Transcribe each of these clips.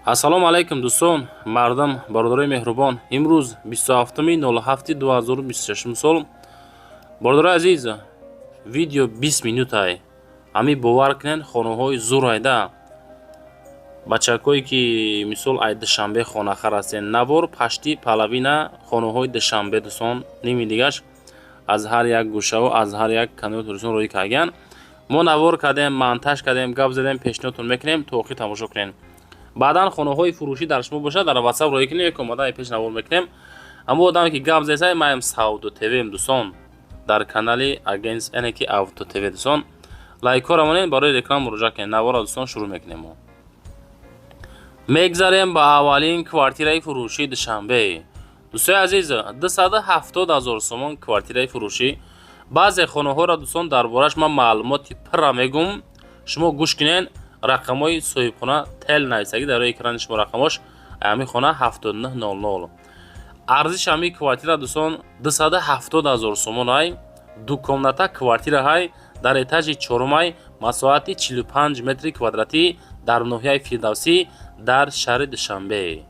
Ассалому алайкум, дӯстон, мардам, бародарои меҳрубон. Имрӯз 27.07.2026 сол. Бародарои азиз, видео 20 минутай. Ҳамин бовар кунед, хонаҳои зур айда. Бачакое ки, мисол, ай Душанбе хонахар ҳастен, навор почти половина хонаҳои Душанбе, дӯстон, ними дигаш аз ҳар як гӯшаву аз ҳар як канали Тоҷикистон роҳӣ кардагиян. Мо навор кардем, монтаж кардем, гап задем, пешниҳодтон мекунем, то охир тамошо кунед. Баъдан хонаҳои фурӯшӣ дар шумо бошад, дар WhatsApp роҳӣ кунем, як омада пеш навор мекунем. Аммо одаме ки гап зесай, маем Савдо ТВм, дӯстон, дар канали агентс яъне ки Авто ТВ. Дӯстон, лайкҳоро монед, барои реклама муроҷиат кунед. Наворро, дӯстон, шурӯъ мекунем. Мо мегзарем ба аввалин квартираи фурӯшии Душанбе. Дӯстои азиз, 270 000 сомон квартираи фурӯшӣ. Баъзе хонаҳоро, дӯстон, дар бораш ман маълумоти пурра мегӯм, шумо гӯш кунед. Рақамҳои соҳибхона тел нависагӣ дар рӯи экрани шумо. Рақамош ҳамин хона 7900. Арзиши ҳамин квартира, дӯстон, 270 000 сомон ай. Ду комната квартира ҳай, дар этажи чорумай, масоҳати 45 метри квадратӣ, дар ноҳияи Фирдавсӣ, дар шаҳри Душанбе,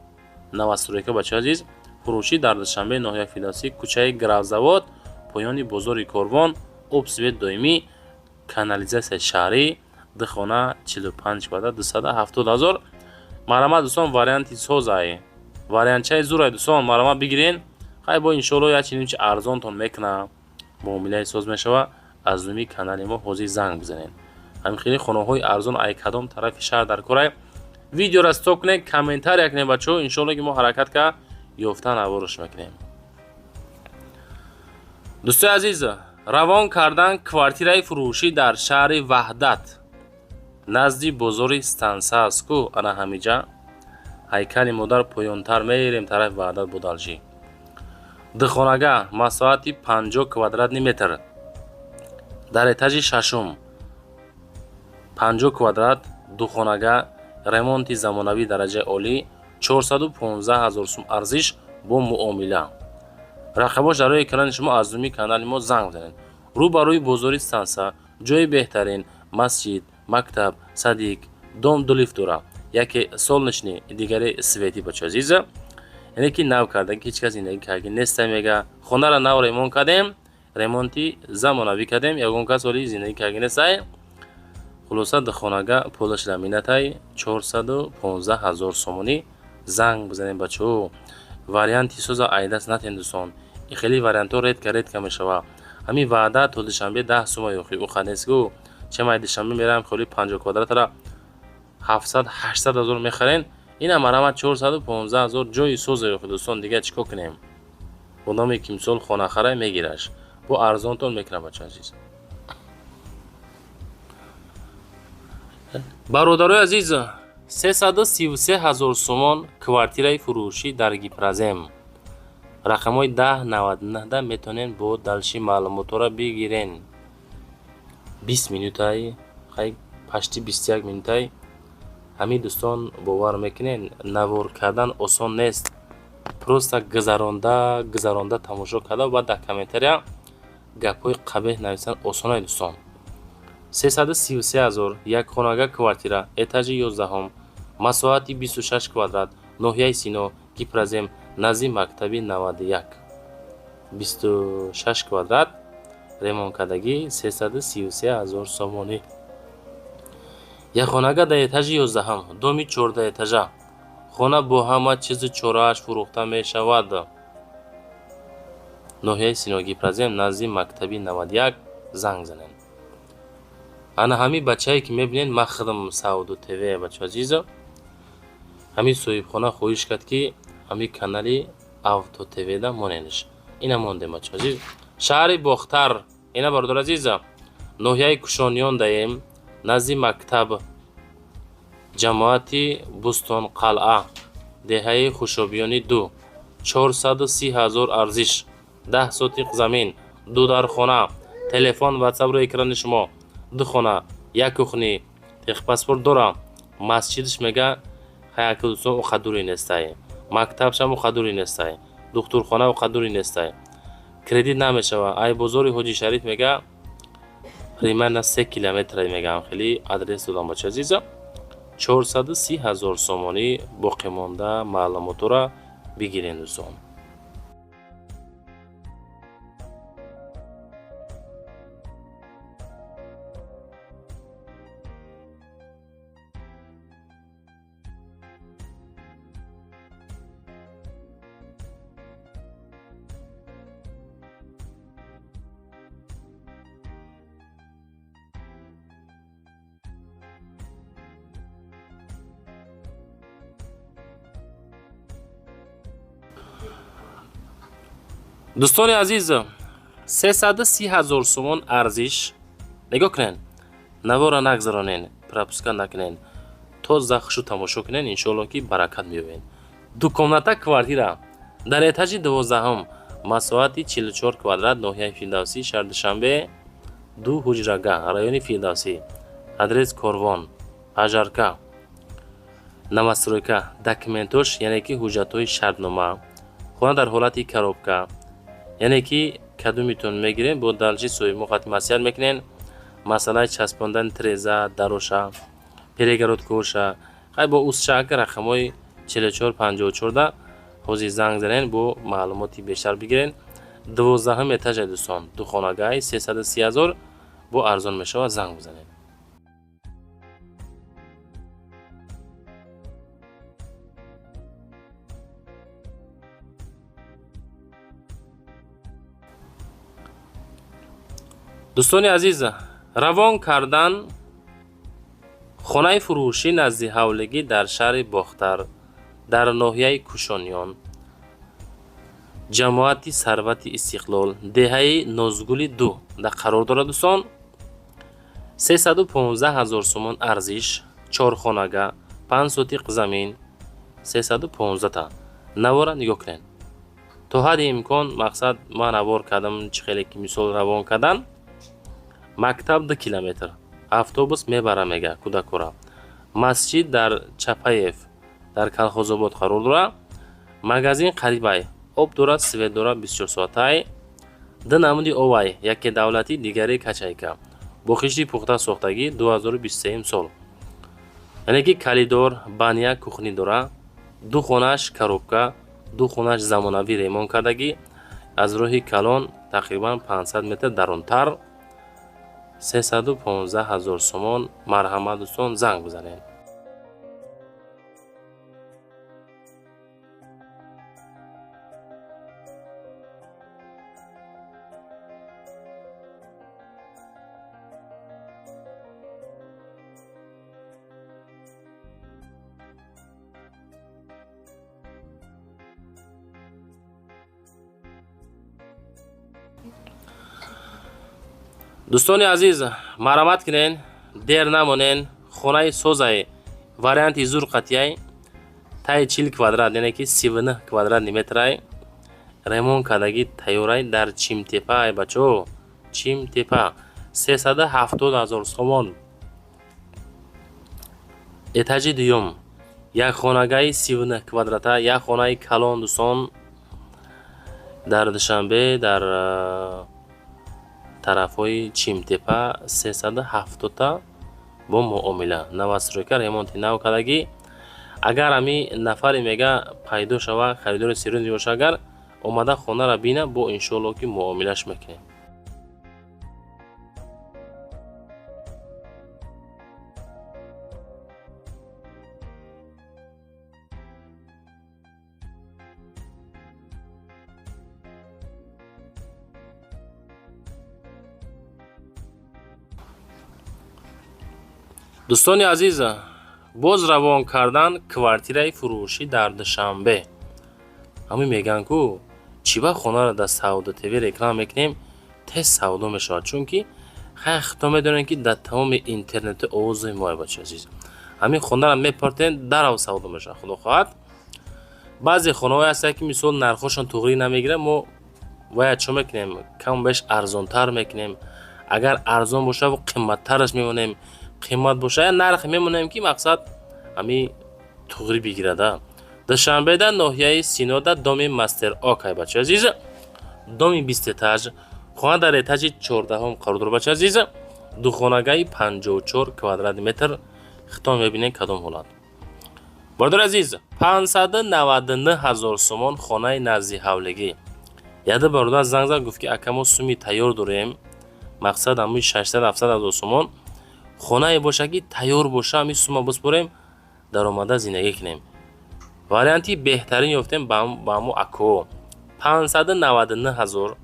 новостройка. Бачаи азиз, фурӯшӣ дар Душанбе, ноҳияи Фирдавсӣ, кӯчаи Графзавод, поёни бозори Корвон. Об, свет доимӣ, канализатсияи шаҳрӣ. Ду хона, 45 квадрат, 270 000. Марҳамат, дӯстон, варианти созай, вариантчаи зурай, дӯстон, марҳамат, бигирен. Хай, бо иншоалло як чинимчи арзонтон мекунам, муомилаи соз мешава. Аз нуми канали мо ҳозир занг бизанед. Ҳамин хеле хонаҳои арзон ай кадом тарафи шаҳр дар корай, видеоро стоп кунед, комментария кунед, бачаҳо. Иншоалло ки мо ҳаракат кард ёфта навораш мекунем. Дӯстои азиз, равон кардан квартираи фурӯшӣ дар шаҳри Ваҳдат, назди бозори Станса аст ку, ана ҳамиҷа ҳайкали модар поёнтар мерем, тарафи Ваҳдат будалшӣ. Духонага, масоҳати 50 квадратный метр, дар этажи шашум, 50 квадрат, духонага, ремонти замонавии дараҷаи олӣ, 415 000 сум арзиш, бо муомила. Рақамош дар рӯи экрани шумо. Аз нуми канали мо занг бизанед. Рӯ ба рӯи бозори Станса, ҷои беҳтарин, масҷид, мактаб, садик, дом ду лифт дорад, яке солнечный, дигаре свети. Бачо азиза, яъне ки нав карда, ҳеҷ кас зиндагӣ карда неста, мега. Хонаро нав ремонт кардем, ремонти замонавӣ кардем, ягон кас ҳоли зиндагӣ карда нестай. Хулоса, духонага, полаш ламинатай, 415 000 сомонӣ. Занг бизанем, бачаҳо. Варианти соза айдаст натен, дӯстон. И хеле вариантҳо редко, редко мешава. Ҳамин ваъда то Душанбе 10 сума ёхи уқа нестгу. Чемай Душанбе мераем, холи 50 квадратара 700, 800 ҳазор мехарен. Ина марҳамат, 415 000, ҷои соза ёхи. Дӯстон, дигар чӣ кор кунем? Одаме ки, мисол, хонахарай, мегираш, бо арзонтон мекунам. Бача азиз, бародарои азиз, 333 000 сомон квартираи фурӯшӣ дар Гипрозем. Рақамҳои 1099-да метавонед бо дальше маълумотҳоро бигирен. 20 минутай, хай, почти 21 минутай. Ҳамин, дӯстон, бовар мекунед, навор кардан осон нест. Просто гузаронда гузаронда тамошо карда, баъд дар комментария гапҳои қабеҳ нависан осонай, дӯстон. 333 000, якхонага квартира, этажи 11-ум, масоҳати 26 квадрат, ноҳияи Сино, Гипрозем, назди мактаби 91, 26 квадрат, ремонткардагӣ, 333 000 сомонӣ. Якхонага дар этажи 11-ум, доми 14 этажа. Хона бо ҳама чизу чорааш фурӯхта мешавад. Ноҳияи Сино, Гипрозем, назди мактаби 91. Занг занед. Ана ҳамин бачае ки мебинед, ман худам Савдо ТВ. Бача азизо, ҳамин соҳибхона хоҳиш кард, ки ҳамин канали Авто ТВда монедш. Ина мондем, бача азиз. Шаҳри Бохтар, ина, бародар азиза, ноҳияи Кушониён даем, назди мактаб, ҷамоати Бӯстонқалъа, деҳаи Хушобиёни 2, 430 000 арзиш, 10 сотиқ замин, ду дархона. Телефон, ватсап рӯи экрани шумо. Ду хона, як кухни, техпаспорт дора. Масҷидш, мега, хаяки, дӯстон, уқа дури нестай, мактабшам уқа дури нестай, духтурхона уқа дури нестай, кредит намешава. Ай бозори Ҳоҷи Шариф, мега, примерно 3 километра, мегам. Хеле адрес додам, бача азиза. 430 ҳазор сомонӣ. Боқимонда маълумотҳоро бигирен, дӯстон. Дӯстони азиз, 330 ҳазор сомон арзиш. Нигоҳ кунен, навора нагзаронен, пропуска накунен, то захшу тамошо кунен, иншоалло ки баракат меёбен. Ду комната квартира дар этажи 12-ум, масоҳати 44 квадрат, ноҳияи Фирдавсӣ, шаҳри Душанбе, ду ҳуҷрага, райони Фирдавсӣ, адрес Корвон, пожарка, новостройка. Документош, яъне ки ҳуҷҷатҳои шартнома, хона дар ҳолати коробка, яъне ки кадомитон мегирем, бо далчи соҳибмо хати маслиҳат мекунен. Масъалаи часпондани треза, дароша, перегородкоша, хай бо усчак рақамҳои 44 54-да ҳозир занг занен, бо маълумоти бештар бигирен. 12-ҳум этажа, дӯстон, духонагаи 330 ҳазор, бо арзон мешавад, занг бизанед. Дӯстони азиз, равон кардан хонаи фурӯшӣ назди ҳавлигӣ дар шаҳри Бохтар, дар ноҳияи Кушониён, ҷамоати Сарвати Истиқлол, деҳаи Нозгули ду да қарор дорад, дӯстон. 315 ҳазор сомон арзиш, чорхонага, 5 сотиқ замин, 315-та. Навора нигоҳ кунед то ҳадди имкон. Мақсад, ман навор кардам, чӣ хеле ки мисол равон кардан. Мактаб 2 километр, автобус мебара, мега, кӯдакора. Масҷид дар Чапаев, дар Калхозобод қарор дорад. Магазин қарибай, об дорад, свет дорад, 24 соатай. Ду намуди овай, яке давлатӣ, дигаре качайка, бо хишти пухта сохтагӣ, 2023 сол, яъне ки коридор, баня, кухня дора. Ду хонааш коробка, ду хонааш замонавӣ ремонт кардагӣ. Аз роҳи калон тақрибан 500 метр дарунтар, 315 ҳазор сомон. Марҳамат, дӯстон, занг бизанед. Дӯстони азиз, марҳамат кунен, дер намонен. Хонаи созай, варианти зур қатияй, таи 40 квадрат, яъне ки 39 квадратный метрай, ремонт кардагӣ, тайёрай, дар Чимтепа, ай бачаҳо, Чимтепа, 370 ҳазор сомон, этажи дуюм, як хонагаи 39 квадрата, як хонаи калон, дӯстон, дар Душанбе, дар тарафҳои Чимтепа, 370-та бо муомила, новостройка, ремонти нав кардагӣ. Агар ҳами нафаре, мега, пайдо шава, харидори серьёзный боша, агар омада хонаро бина, бо иншоалло ки муомилаш мекунем. Дӯстони азиз, боз равон кардан квартираи фурӯшӣ дар Душанбе. Ҳамин мегӯянд ку, чӣ ба хонаро дар Савдо ТВ реклама мекунем, тез савдо мешавад, чунки хай худто медонем, ки дар тамоми интернети овози моя. Бачи азиз, ҳамин хонаро мепартем, дарав савдо мешавад, худо хоҳад. Баъзе хонаҳое ҳастанд, ки мисол нархҳошон туғрӣ намегирад, мо бояд чо мекунем? Каму беш арзонтар мекунем. Агар арзон боша, қимматтараш мемонем, қимат боша, нарх мемонем, ки мақсад ҳами туғрӣ бигирада. Душанбеда, ноҳияи Синода, доми Мастер Окай, бачи азиз, доми 20 этаж, хона дар этажи 14-ҳум қарор дорад. Бачи азиз, духонагаи 54 квадрат метр. Хитон мебинем, кадом ҳолат. Бародари азиз, 599 ҳазор сомон хонаи назди ҳавлигӣ. Яде бародар занг зад, гуфт, ки ака, мо суми тайёр дорем, мақсад ҳамои 600-700 ҳазор сомон, хонае боша, ки тайёр боша, ҳамин сума биспорем, даромада зиндагӣ кунем. Варианти беҳтарин ёфтем ба ҳамо ако. 599 ҳазор,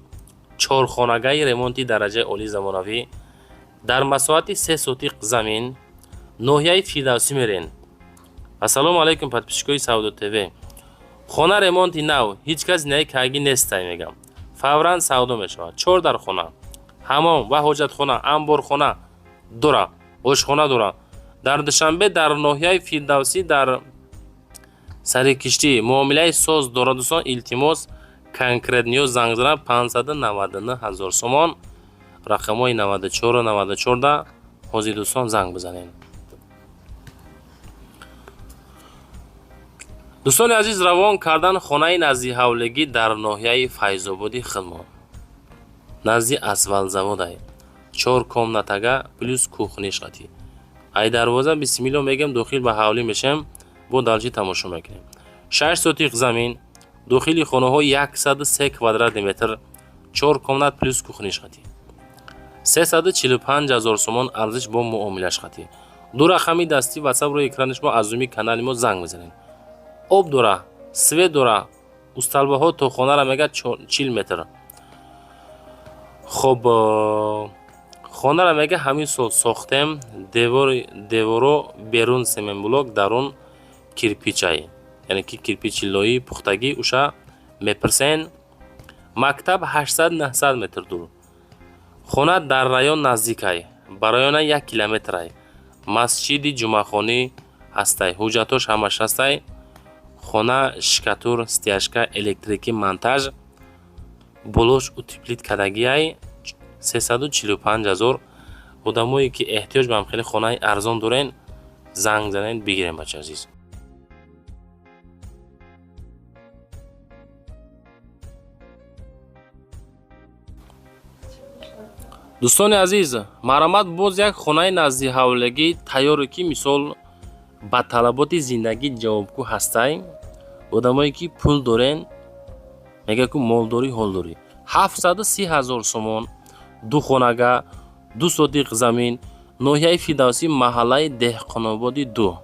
чорхонагаи ремонти дараҷаи олии замонавӣ, дар масоҳати 3 сотиқ замин, ноҳияи Фирдавсӣ мерен. Ассалому алайкум, подписчикои Савдо ТВ. Хона ремонти нав, ҳеҷ кас зиндагӣ кардагӣ нестай, мегам. Фавран савдо мешавад. Чор дар хона, ҳамом ва ҳоҷатхона, амборхона дора, ошхона дора. Дар Душанбе, дар ноҳияи Фирдавсӣ, дар сари киштӣ муомилаи соз дора. Дӯстон, илтимос, конкретно занг занад. 599 ҳазор сомон, рақамҳои 94 94 да ҳозир, дӯстон, занг бизанед. Дӯстони азиз, равон кардан хонаи назди ҳавлигӣ дар ноҳияи Файзободи хидмон, назди асфалтзаводай, чор комнатага плюс кухниш қатӣ. Ай дарвоза бисмилло мегем, дохил ба ҳавлӣ мешем, бо далчи тамошо мекунем. 6 сотиқ замин, дохили хонаҳо 103 квадратный метр, чор комнат плюс кухниш қатӣ, 345 ҳазор сомон арзиш бо муомилаш қатӣ. Ду рақами дастӣ ватсап рӯи экрани шумо, аз зуми канали мо занг мезанед. Об дора, свет дора, усталбаҳо то хонара мега 40 метр. Хоб, хонара мега ҳамин сол сохтем, деворо берун семенблок, дарун кирпичай, яъне ки кирпичи лоии пухтагӣ уша мепирсен. Мактаб 800-900 метр дур. Хона дар район наздикай, ба района 1 километрай. Масҷиди ҷумъахонӣ ҳастай, ҳуҷҷатош ҳамаш ҳастай. Хона штукатур, стяжка, электрикӣ монтаж, болош утеплить кардагиай. 345 ҳазор. Одамое ки эҳтиёҷ ба ҳамхели хонаи арзон дорен, занг занед, бигирем, бача азиз. Дӯстони азиз, марҳамат, боз як хонаи назди ҳавлигӣ тайёре, ки мисол ба талаботи зиндагӣ ҷавобгӯ ҳастай. Одамое ки пул дорен, мегӯяд ку молдорӣ, ҳолдорӣ. 730 ҳазор сомон, ду хонага, 2 сотиқ замин, ноҳияи Фирдавсӣ, маҳаллаи Деҳқонободи 2,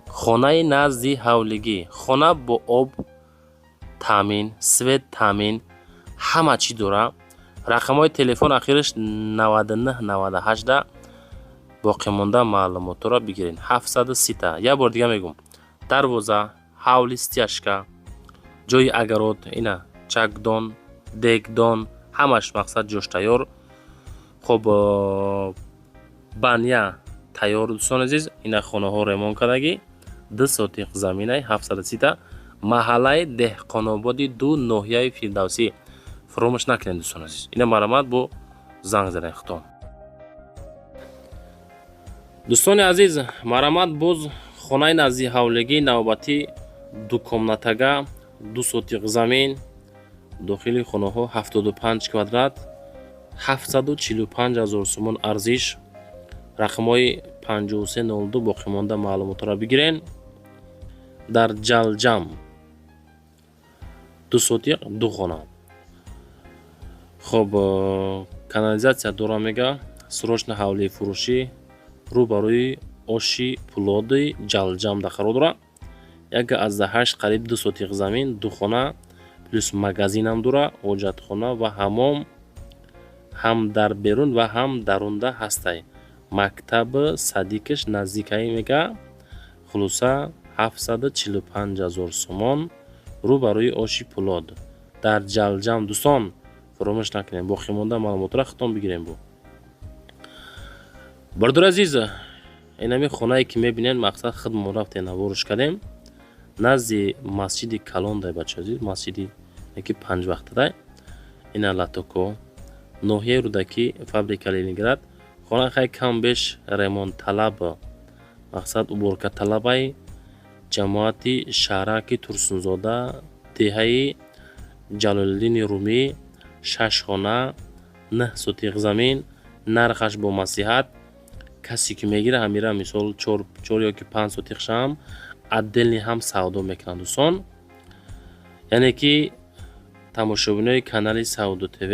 хонаи назди ҳавлигӣ. Хона бо об таъмин, свет таъмин, ҳама чӣ дора. Рақамҳои телефон ахираш 99 98 да боқимонда маълумотҳоро бигиред. 730-та. Як бор дига мегӯм: дарвоза, ҳавли стяжка, ҷои огород, ина чакдон, дегдон, ҳамаш мақсад ҷош тайёр. Хоб, баня тайёр. Дӯстони азиз, ина хонаҳо ремонт кардагӣ, 2 сотиқ заминай, 730-та, маҳаллаи Деҳқонободи 2, ноҳияи Фирдавсӣ. Фаромӯш накунед, дӯстони азиз, ина марҳамат, бо занг занед худтон. Дӯстони азиз, марҳамат, боз хонаи назди ҳавлигӣ навбатӣ, дукомнатага, 2 сотиқ замин, дохили хонаҳо 75 квадрат, 745 ҳазор сомон арзиш, рақамҳои 5302 боқимонда маълумотҳоро бигирен. Дар Ҷалҷам, 2 сотиқ, ду хона. Хоб, канализатсия дора, мега. Срочно ҳавлии фурӯшӣ рӯ ба рӯи оши Пулоди Ҷалҷамда қарор дорад. 1,8, қариб 2 сотиқ замин, ду хона плюс магазинам дора, ҳоҷатхона ва ҳамом ҳам дар берун ва ҳам дарунда ҳастай. Мактаби садикаш наздикаи, мега. Хулоса, 745 ҳазор сомон, рӯ ба рӯи оши Пулод дар Ҷалҷам. Дӯстон, фаромӯш накунем, боқимонда маълумотро худтон бигирем. Бо бародари азиз, инами хонае ки мебинед, мақсад худмон рафтем, наворш кардем, назди масҷиди калон дай, бача азиз, масҷиди ки панҷвақтадай. Ина латоко, ноҳияи Рӯдакӣ, фабрика Ленинград. Хона хай кам беш ремонтталаб, мақсад уборка талабай. Ҷамоати шаҳраки Турсунзода, деҳаи Ҷалолиддини Румӣ, шаш хона, 9 сотиқ замин, нархаш бо маслиҳат. Касе ки мегира, ҳамира мисол 4 ё ки 5 сотихшам отдельный ҳам савдо мекунанд, дӯстон. Яъне ки тамошобинои канали Савдо ТВ,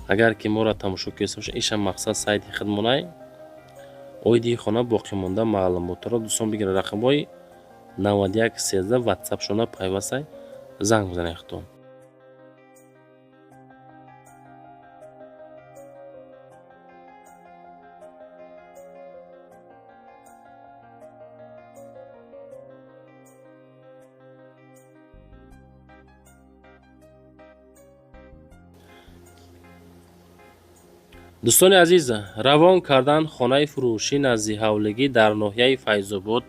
агар ки моро тамошо киста бошед, ишам мақсад сайти хидмонай. Оиди хона боқимонда маълумотро, дӯстон, бигиред. Рақамҳои 91 13 ватсапшона пайвастай, занг бизанед худтон. Дӯстони азиз, равон кардан хонаи фурӯшӣ назди ҳавлигӣ дар ноҳияи Файзобод,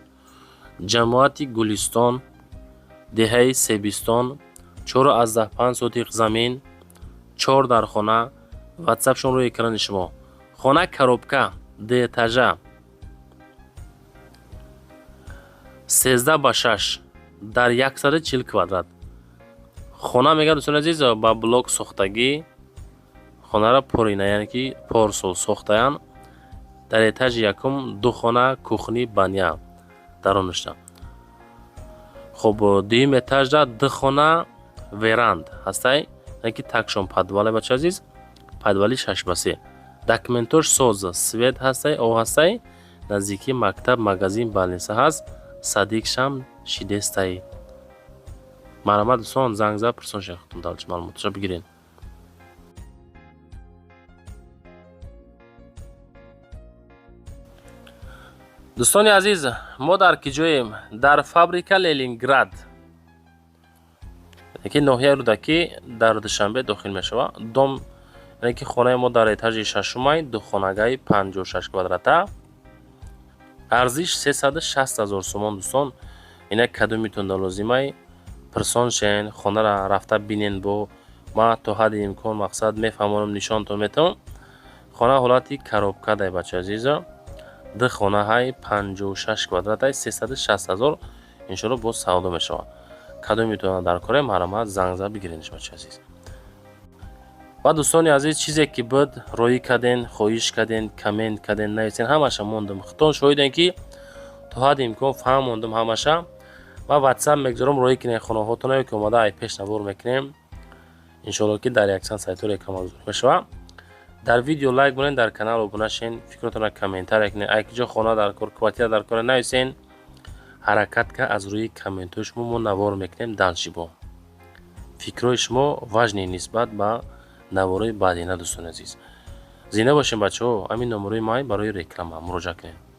ҷамоати Гулистон, деҳаи Себистон, 4,5 сотиқ замин, чор дар хона. Ватсапшон рӯи экрани шумо. Хона коробка, дуэтажа, 13 ба 6, дар 140 квадрат хона. Мегӯяд, дӯстони азиз, ба блок сохтагӣ хонаро порина, яъне ки порсол сохтаянд. Дар этажи якум ду хона, кухня, баня даронашта. Хуб, дуюм этажда ду хона, веранда ҳастай, яъне ки такшон подвале, бача азиз, подвали 6 ба 3. Документош соз, свет ҳастай, об ҳастай, наздикии мактаб, магазин, больница ҳаст, садикшам шидестай. Марҳамат, дӯстон, занг зад, пурсон шахтон, далчи маълумоташа бигиред. Дӯстони азиз, мо дар киҷоем? Дар фабрика Ленинград, ки ноҳияи Рӯдакӣ, дар Душанбе дохил мешавад. Дом, яъне ки хонаи мо дар этажи шашумай, духонагаи 56 квадрата, арзиш 360 000 сомон. Дӯстон, инак кадомитонда лозимай, пирсон шен, хонара рафта бинен. Бо ма то ҳадди имкон мақсад мефаҳмонам, нишонтон метавон. Хона ҳолати коробка дай, бача азиза, ду хонаҳай, 56 квадратай, 360 000. Иншоалло, боз савдо мешавад. Кадомитона дар коре, марҳамат, занг зад, бигиренш, бача азиз. Ва дӯстони азиз, чизе ки буд, роӣ карден, хоҳиш карден, коммент карден, нависен, ҳамаша мондам. Худтон шоҳиден, ки то ҳадди имкон фаҳмондам ҳамаша. Ва ватсап мегузорам, роӣ кунед хонаҳотона ё ки омада ай пеш навор мекунем. Иншоалло, ки дар якчанд сайтҳо рекламагузорӣ мешавад. Дар видео лайк монед, дар канал обуна шен, фикротонро комментария кунед. Ай киҷо хона дар кор, квартира дар кора, нависен. Ҳаракат ка, аз рӯи комментҳои шумо мо навор мекунем дальше. Бо фикрҳои шумо важный нисбат ба наворои баъдина. Дӯстони азиз, зинда бошем, бачаҳо. Ҳамин номерои май барои реклама муроҷиат кунед.